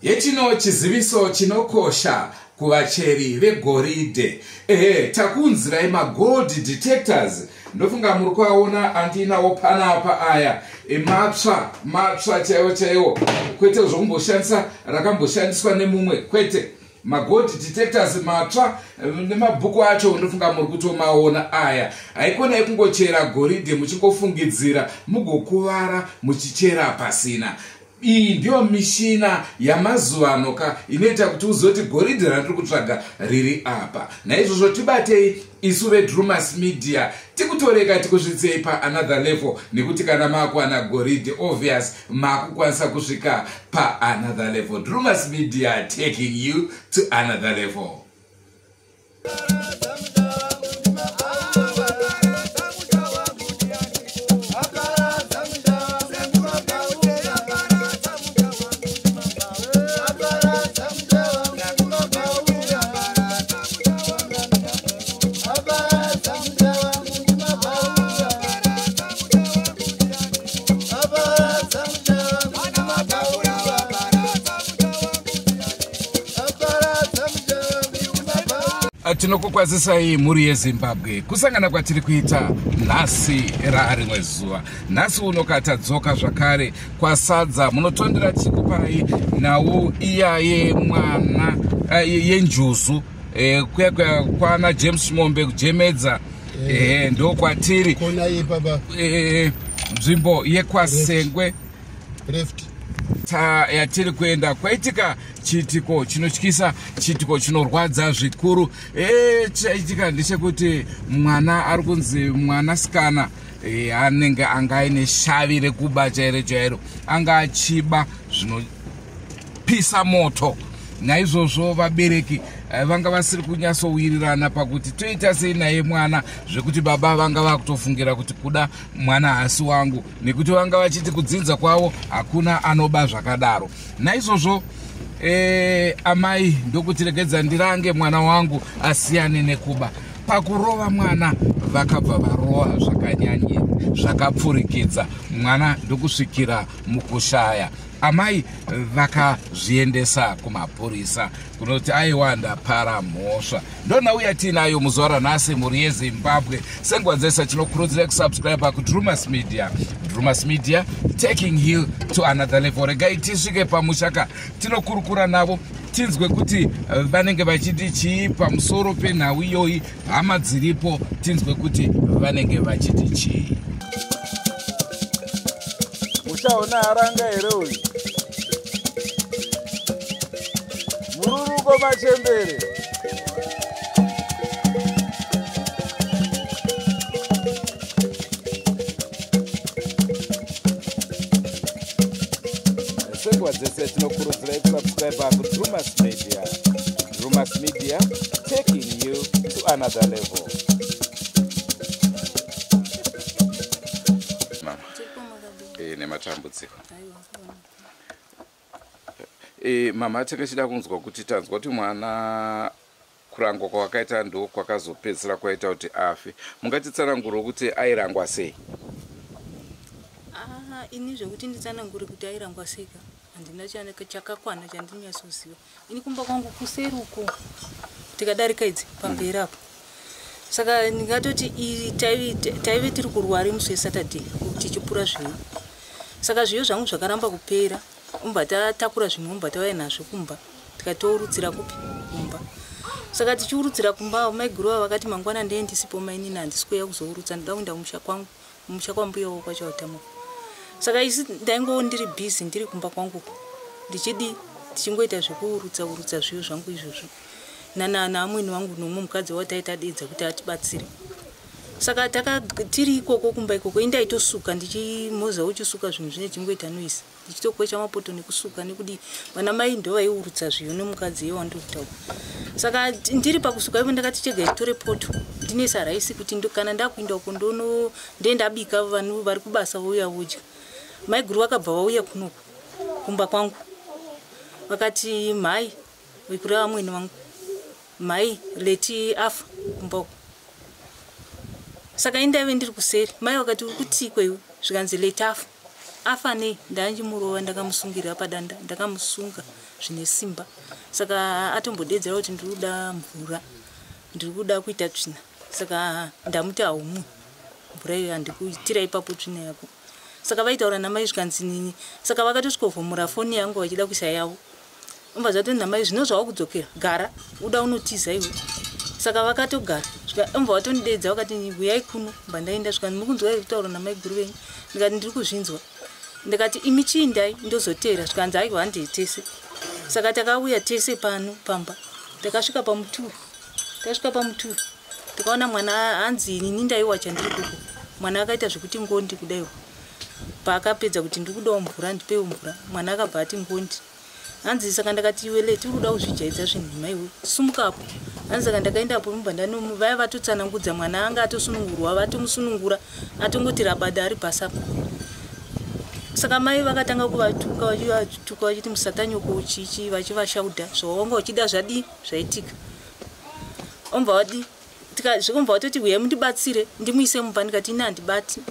Hechino chiziviso chinokosha kuvacheri vegoridhe. Ehe, takuunzirai magold detectors. Ndofunga muri kuaona andinawo panapa aya. Matsva, matsva chaiwo chaiwo. Kwete zvokumboshandisa rakamboshandiswa nemumwe, kwete. Magold detectors matsva nemabhuku acho ndofunga muri kutomaona aya. Haikona kungochera goridhe muchingofungidzira mugokuvara muchichera pasina. Iyi ndiyo mishina yamazuva ano ka inoita kuti uzoti goridhe randiri kutsvaga riri apa. Naizvozvo tibatei isu veDrumas Media tikutoreka tikusvitsei paanother level, nekuti kana makuwana goridhe obvious makukwanisa kusvika paanother level. Drumas Media taking you to another level. Tinokukwazisai mhuri yeZimbabwe kusangana kwatiri kuita nhasi rarimwe zuva. Nhasi uno katadzoka zvakare kwasadza munotondera chikupai nhau iya yemwana yenjuzu kuya kwana James Mombe kujemedza ndo kwatiri nzvimbo yekwaSengwe yatiri kuenda. Kwaitika chiitiko chinotyisa, chiitiko chinorwadza zvikuru. Chaitika ndechekuti mwana ari kunzi mwanasikana anenge anga aine shavi rekuba chairo chairo, anga achiba zvinopisa moto. Naizvozvo vabereki vanga vasiri kunyatsowirirana pakuti toita sei naye mwana, zvekuti baba vanga vakutofungira kuti kuda mwana hasi wangu, nekuti vanga vachiti kudzinza kwavo hakuna anoba zvakadaro. Naizvozvo amai ndokuti regedza ndirange mwana wangu asiyane nekuba. Pakurova mwana vakabva varova zvakanyanya zvakapfurikidza mwana ndokusvikira mukushaya. Amai vakazviendesa kumapurisa kunoti aiwa ndapara mhosva. Ndonhau yatiinayo muzuva ranhasi mhuri yeZimbabwe. Senguva dzese tinokurudzira kusubscribe kuDrumas Media. Drumas Media taking you to another level. Regai tisvike pamushaka tinokurukura navo tinzwe kuti vanenge vachiti chii pamusoro penhau iyoyi, hama dziripo tinzwe kuti vanenge vachiti chii. Mushaona aranga here uyu? Mururuko machembere. Senguva dzese tinokurudzirai kusubscribe kuDrumas Media. Drumas Media taking you to another level. Mama, nematambudziko. Mama, tanga kunzwa kuti tanzwa kuti mwana kurangwa kwakaita ndo kwakazopedzisira kwaita kuti afe. Mungatitsanangura kuti airangwa sei? Ini zvekuti nditsanangure kuti airangwa sei ka handina chakakwana chandinyasoziva. Ini kumba kwangu kuseri uko tikadarika idzi pamberi apo. Saka ndingatoti taive tiri kurwara musi weSaturday tichipura zviyo. Saka zviyo zvangu zvakaramba kupera. Umba tatakura zvimwe umba tauya nazvo kumba tikatourutsira kupi kumba. Saka tichiurutsira kumba maiguru vakati mangwana ndee ndisipo mainini handisi kuuya kuzourutsa, ndoda kuenda kumusha kwangu, kumusha kwambuya kwaChautama. Saka isi ndaingowo ndiri busy ndiri kumba kwangu ndichidi tichingoita zvekuurutsa urutsa zviyo zvangu izvozvo naamwene wangu nomumwe mukadzi wataita dedza kuti atibatsire. Saka tiri ikoko kumba ikoko indaitosuka ndichimoza uchisuka zvinhu zvine chingoita noise ndichitokwesha mapoto nekusuka nekudi vana mai ndo vaiurutsa zviyo nemukadzi iye wandikutaura. Saka ndiri pakusuka ivo ndakati chega nditore poto ndinoisa raisi kuti kana ndakuinda uko ndendabika vanhu vari kubasa vouya vodya. Maiguru vakabva vauya kunoku kumba kwangu vakati mhai vekureva amwene vangu mhai Leti afa kumba uko. Saka indaive ndiri kuseri mai vakati uri kutiko iwe, zvikanzi Leti afa. Afa nei? Ndanjimurova, ndakamusungirira padanda, ndakamusunga zvine simba. Saka atombodedzera kuti ndiri kuda mvura, ndiri kuda kuita tsvina. Saka ndamuti haumwi mvura iyo, handikuitira ipapo tsvina yako. Saka vaitaura namai zvikanzi nini. Saka vakatosvikovhomora foni yangu vachida kuisa yavo. Umva zvatoni namai zvino zvawakudzokera, gara uda unotiza iwe. Saka vakatogara, umva vatondidedza vakati uyai kuno. Mba ndaenda, zvikanzi mukunzwa here kutaura namai guru venyu? Ndikati ndiri kuzvinzwa. Ndikati imi chiindai ndozoteera. Zvikanzi aiwa handei tese. Saka takauya tese pano pamba, takasvika pamuturu, tasvika pamuturu tikaona mwana hanzi inini ndaiwacha ndiri kuko. Mwana akaita zvekuti ngondi kudaiwo. Paakapedza kuti ndiri kudawo mvura, ndipewo mvura, mwana akabva ati ngondi. Hanzi saka ndakati iwe Leti uri kuda kuzvijaidza zvinhima iwe, sumukapo. Hanzi saka ndakaendapo mubva ndano vaya vatotsanangudza mwana anga atosunungurwa, vatomusunungura atongoti rabada ari pasi apa. Saka mai vakatanga kuvatuka, vachivatuka vachiti musatanyoko chichi, vachivashaudha zvawanga uchida zvadii zvaitika. Omva wadi zvikomva watoti uyai mundibatsire ndimuise mumba. Ndikati ini handibati,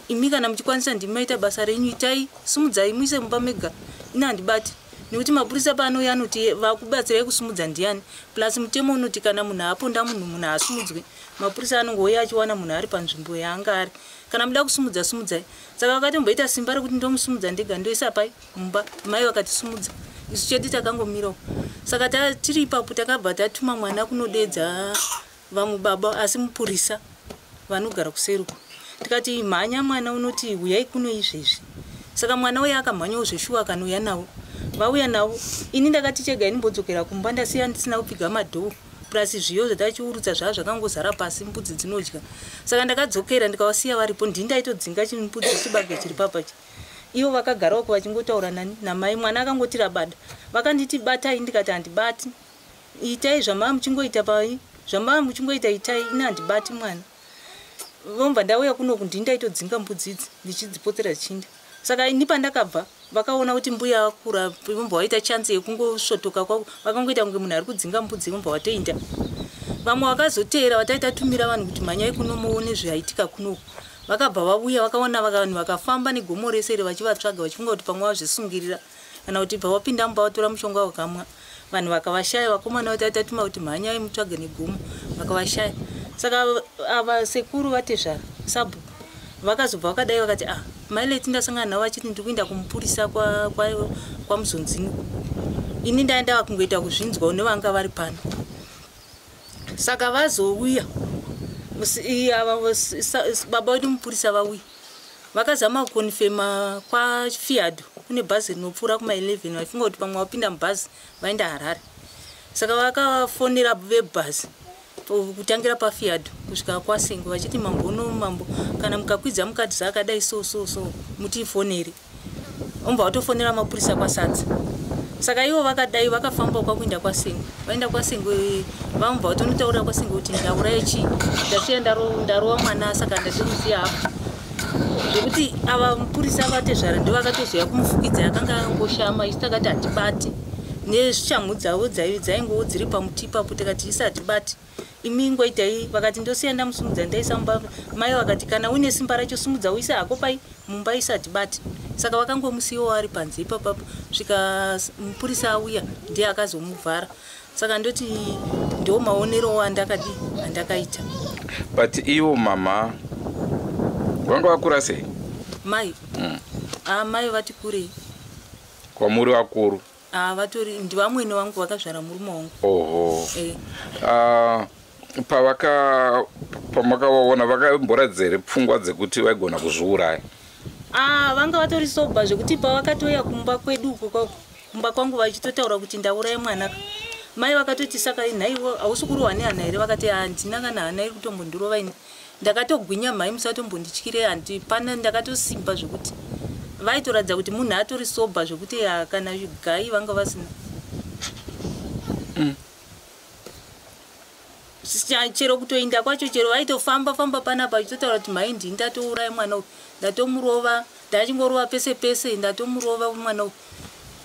imi kana muchikwanisa ndimaita basa renyu, itai sumudzai muise mumba mega, ini handibati. Nekuti mapurisa paanouya anoti vakubatsirai kusumudza ndiani? Plus mutemo unoti kana munhu aponda munhu, munhu haasumudzwi. Mapurisa anongouya achiwana munhu ari panzvimbo yaanga ari. Kana muda kusumudza sumudzai. Saka vakatomboita simba rekuti ndomusumudza ndega ndoisa pai mumba. Mai vakati sumudza, isu chedu takangomirawo. Saka tiri ipapo takabva tatuma mwana kunodedza vamwe baba, asi mupurisa vanogara kuseruko. Tikati mhanya mwana unoti uyai kuno izvezvi. Saka mwana uya akamhanyawo zveshuwa akanouya navo. Vauya navo, ini ndakati chega indimbodzokera kumba, ndasiya ndisina kupfiga madhoo, plus zviyo zvatachiurutsa zvaa zvakangozara pasi, mbudzi dzinodya. Saka ndakadzokera ndikavasiya varipo, ndini ndaitodzinga chimbudzi chibage chiri papachi. Ivo vakagara uko vachingotaura nani namai. Mwana akangoti rabada. Vakanditi batai, ndikati handibati, itai zvamava muchingoita pai, zvamava muchingoita itai, ini handibati mwana. Vomva ndauya kunoku, ndini ndaitodzinga mbudzi idzi ndichidzipotsera dzichinda. Saka ini pandakabva vakaona kuti mbuya vakura, vomba vaita chance yekungosvotoka kwavo, vakangoita kunge munhu ari kudzinga mbudzi, vomba vatoinda. Vamwe vakazoteera vataita tumira vanhu kuti mhanyai kuno muone zvaitika kunoku. Vakabva vauya vakaona vanhu vakafamba negomo rese iri vachivatsvaga, vachifunga kuti pamwe vazvisungirira kana kuti bva vapinda mumba vatora mushonga vakamwa. Vanhu vakavashaya, vakomana vataita tuma kuti mhanyai mutsvage negomo, vakavashaya. Saka ava sekuru vatezvara sabhuku vakazobva vakadai vakati ah, mai Leti ndasangana navo vachiti ndiri kuenda kumupurisa kwaMuzonzini. Ini ndaenda kungoita kuzvinzwa nevanga vari pano. Saka vazouya ava baba vedu mupurisa vauya, vakazama kukonfema kwaFiado kune bhazi rinopfuura kuma11, vachifunga kuti pamwe vapinda mubhazi vaenda Harare. Saka vakafonera vebhazi kutangira paFiado kusvika kwaSengo vachiti mambo uno mambo, kana mukakwidza mukadzi akadai so so so mutifonere. Omba vatofonera mapurisa kwaSadza. Saka ivo vakadai vakafamba kwakuenda kwaSengo, vaenda kwaSengo vamubva vatonotaurira kwaSengo kuti ndauraya chii, ndasiya ndarova mwana, saka ndatomusiya apo. Zvekuti ava mupurisa vatezvara ndo vakatozoya kumufukidza, akanga angoshama. Isu takati hatibati, neshamhu dzavo dzaingowo dziri pamuti ipapo. Tikati isi hatibati, imi ingoitai. Vakati ndosiya ndamusumudza ndaisa mumba. Mai vakati kana une simba racho sumudza uise hako pai mumba, isi hatibati. Saka vakangomusiyawo ari panze ipapapo svika mupurisa auya, ndiye akazomuvhara. Saka ndoti ndo maonerowo andakadi andakaita. But ivo mama vanga vakura sei? Mai? Mai vati kurei. Kwamuri vakuru? Vatori ndivamwene vangu, vakazvara murume wangu. Oho. Pavaka pamakavaona vakamboratidza here pfungwa dzekuti vaigona kuzviuraya? Vanga vatori sober, zvekuti pavakatouya kumba kwedu uko kumba kwangu vachitotaura kuti ndauraya mwana, mai vakatoti saka nhaiwo hausi kurohwa nehana here? Vakati handina kana hana iri kutombondirova, ini ndakatogwinya mhai, musatombondityire, handipana, ndakatosimba. Zvekuti vaitoratidza kuti munhu atori sober, zvekuti kana gai vanga vasina. Chero kutoinda kwacho, chero vaitofamba famba panapa vachitotaura kuti mhai ndini ndatouraya mwana uyu, ndatomurova, ndachingorova pese pese, ndatomurova mwana uyu,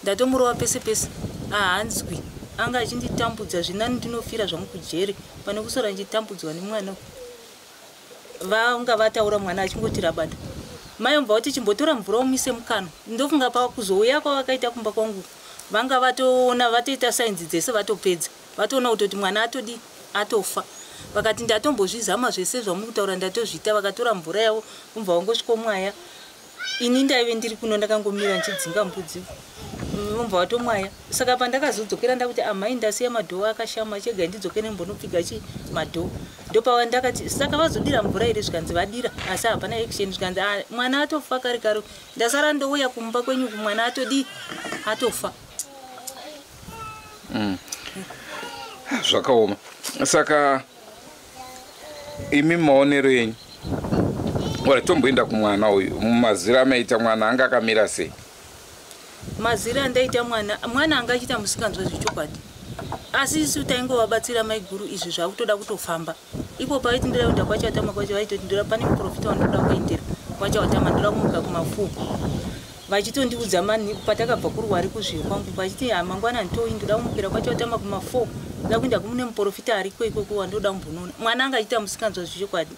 ndatomurova pese pese, haanzwi, anga achinditambudza, zvinani ndinofira zvangu kujeri pane kusora ndichitambudzwa nemwana uyu. Vanga vataura mwana achingoti rabada. Mai vobva vati chimbotora mvura umise mukanwa. Ndofunga pakuzouya kwavakaita kumba kwangu vanga vatoona vatoita sainzi dzese vatopedza, vatoona kutoti mwana atodi atofa. Vakati ndatombozvizama zvese zvamuri kutaura ndatozviita. Vakatora mvura yavo vobva vangosvikomwaya. Ini ndaive ndiri kuno ndakangomira ndichidzinga mbudzi, vobva vatomwaya. Saka pandakazodzokera ndakuti amai ndasiya madhoo akashama, chega ndidzokere mbonopfiga chi madhoo. Ndopava ndakati saka vazodira mvura here? Zvikanzi vadira, asi hapana action. Zvikanzi mwana atofa kare kare, ndasara ndouya kumba kwenyu mwana atodi atofa. Zvakaoma. Saka imi maonero enyu, ora tomboenda kumwana uyu, mumazira amaita mwana anga akamira sei? Mazira andaita mwana, mwana anga achiita musikanzwa zvechokwadi, asi isu taingovabatsira maiguru. Izvi zvakutoda kutofamba ipo paiti ndoda kuenda kwaChatama kwacho, vaitoti ndoda pane muprofita wandoda kuendera kwaChatama, ndoda kumuka kumafuo. Vachitondiudza mani patakabva kuRwari kuzviyo kwangu, vachiti mangwana nditoi ndoda kumukira kwaChatama kuma4, ndoda kuenda kune muprofita ariko ikoko wandoda kumbonoona. Mwana anga achiita musikanzwa zvechokwadi,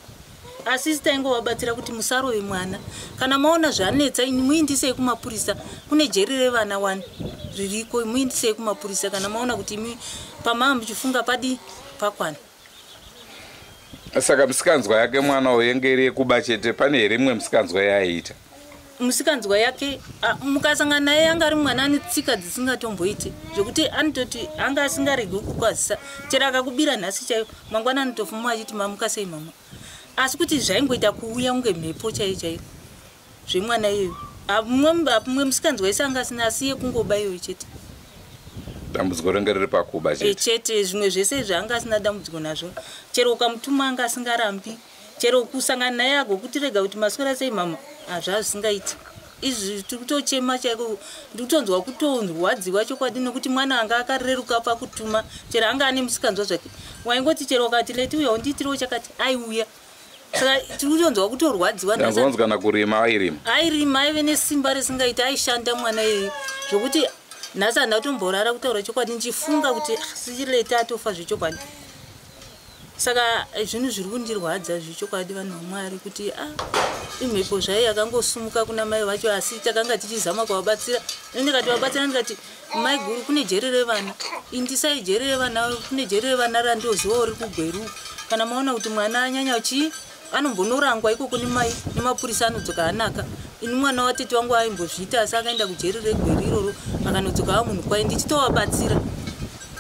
asi isi taingovabatsira kuti musarove mwana, kana maona zvanetsa muindisei kumapurisa, kune jeri revana wani ririko, muindisei kumapurisa kana maona kuti imi pamaa muchifunga padi pakwana. Saka musikanzwa yake mwana uyu yenge iri yekuba chete, pane here imwe musikanzwa yaaiita? Musikanzwa yake, mukasangana naye anga ari mwana ane tsika dzisingatomboiti, zvekuti anototi anga asingaregi kukwazisa. Chero akakubira nhasi chaiyo, mangwana anotofuma achiti mamuka sei mama. Asi kuti zvaingoita kuuya kunge mhepo chaiyo chaiyo zvemwana iyoyo. Mumwe musikanzwa ese anga asina, asi yekungoba iyoyo chete. Dambudziko ringe riri pakuba chete? Chete, zvimwe zvese zvaanga asina dambudziko nazvo. Chero ukamutuma anga asingarambi, chero kusangana naye agokutirega kuti maswera sei mama, hazvazvisingaiti. Izvi tiri kutochema chaiko, ndiri kutonzwa kutorwadziwa chokwadi, nekuti mwana anga akareruka pakutuma. Chero anga ane musikanzwa zvake, waingoti chero ukati leti uya undiitirewo chakati, aiuya. Saka tiri kutonzwa kutorwadziwa. Ndanzwanzi kana kurima airima? Airima, aive nesimba risingaiti, aishanda mwana iyeye, zvokuti nhasi handina kutomborara kutaura chokwadi, ndichifunga kuti sichileti atofa zvechokwadi. Saka zvinhu zviri kundirwadza zvechokwadi, vanhu vaMwari, kuti imhepo zvayo yakangosumuka kuna mai vacho. Asi takanga tichizama kuvabatsira. Ndikati vabatsira, ndikati mai guru kune jeri revana, indisai jeri revana, kune jeri revana randozivawo riri kuGweru. Kana maona kuti mwana anyanya chii, anombonorangwa ikoko nemai nemapurisa, anodzoka anaka. Ini mwana watete wangu aimbozviita, asi akaenda kujeri reGweru iroro, akanodzoka ava munhu kwai, ndichitovabatsira.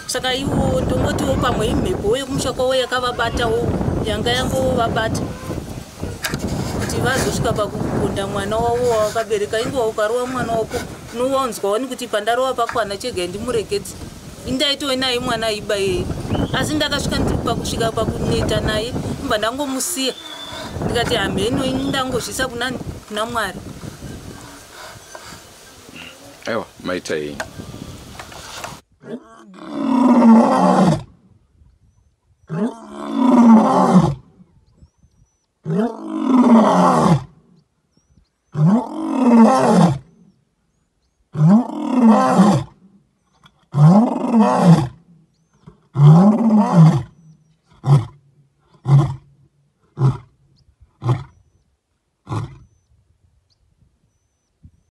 Saka iwo ndongotiwo pamwe imhepo yekumusha kwavo yakavabatawo, yanga yangovabata kuti vazosvika pakuponda mwana wavo wavakabereka. Inguva ukarova mwana wako unowanzwa wani kuti pandarova pakwana, chegai ndimuregedze. Indaitove naye mwana aiba iyeye, asi ndakasvika pakusvika pakuneta naye, mbva ndangomusiya, ndikati hamheno, ini ndangozvisa kunani, kuna Mwari. Aiwa, maita yenyu.